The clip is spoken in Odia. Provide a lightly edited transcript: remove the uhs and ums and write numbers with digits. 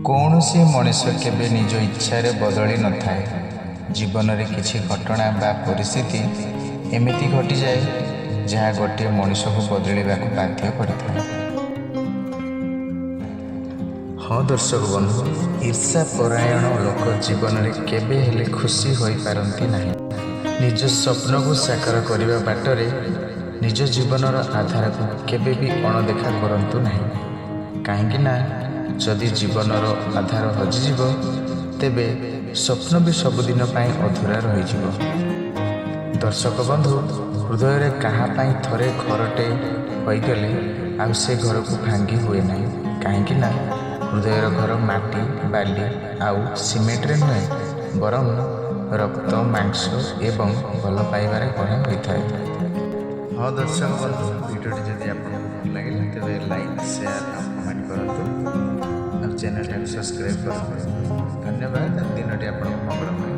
କୌଣସି ମଣିଷ କେବେ ନିଜ ଇଚ୍ଛାରେ ବଦଳି ନଥାଏ। ଜୀବନରେ କିଛି ଘଟଣା ବା ପରିସ୍ଥିତି ଏମିତି ଘଟିଯାଏ, ଯାହା ଗୋଟିଏ ମଣିଷକୁ ବଦଳିବାକୁ ବାଧ୍ୟ କରିଥାଏ। ହଁ ଦର୍ଶକ ବନ୍ଧୁ, ଈର୍ଷା ପରାୟଣ ଲୋକ ଜୀବନରେ କେବେ ହେଲେ ଖୁସି ହୋଇପାରନ୍ତି ନାହିଁ। ନିଜ ସ୍ୱପ୍ନକୁ ସାକାର କରିବା ବାଟରେ ନିଜ ଜୀବନର ଆଧାରକୁ କେବେ ବି ଅଣଦେଖା କରନ୍ତୁ ନାହିଁ, କାହିଁକି ନା ଯଦି ଜୀବନର ଆଧାର ହଜିଯିବ, ତେବେ ସ୍ୱପ୍ନ ବି ସବୁଦିନ ପାଇଁ ଅଧୁରା ରହିଯିବ। ଦର୍ଶକ ବନ୍ଧୁ, ହୃଦୟରେ କାହା ପାଇଁ ଥରେ ଘରଟେ ହୋଇଗଲେ ଆଉ ସେ ଘରକୁ ଭାଙ୍ଗି ହୁଏ ନାହିଁ, କାହିଁକି ନା ହୃଦୟର ଘର ମାଟି, ବାଲି ଆଉ ସିମେଣ୍ଟରେ ନୁହେଁ, ବରଂ ରକ୍ତ, ମାଂସ ଏବଂ ଭଲ ପାଇବାରେ ଗଢ଼ା ହୋଇଥାଏ। ହଁ ଦର୍ଶକ ବନ୍ଧୁ, ଭିଡ଼ିଓଟି ଯଦି ଆପଣଙ୍କୁ ଭଲ ଲାଗିଲା, ତେବେ ଲାଇକ୍, ସେୟାର ଆଉ କମେଣ୍ଟ କରନ୍ତୁ ଆଉ ଚ୍ୟାନେଲଟାକୁ ସବସ୍କ୍ରାଇବ୍ କରନ୍ତୁ। ଧନ୍ୟବାଦ। ଦିନଟି ଆପଣଙ୍କ ମଙ୍ଗଳମୟ।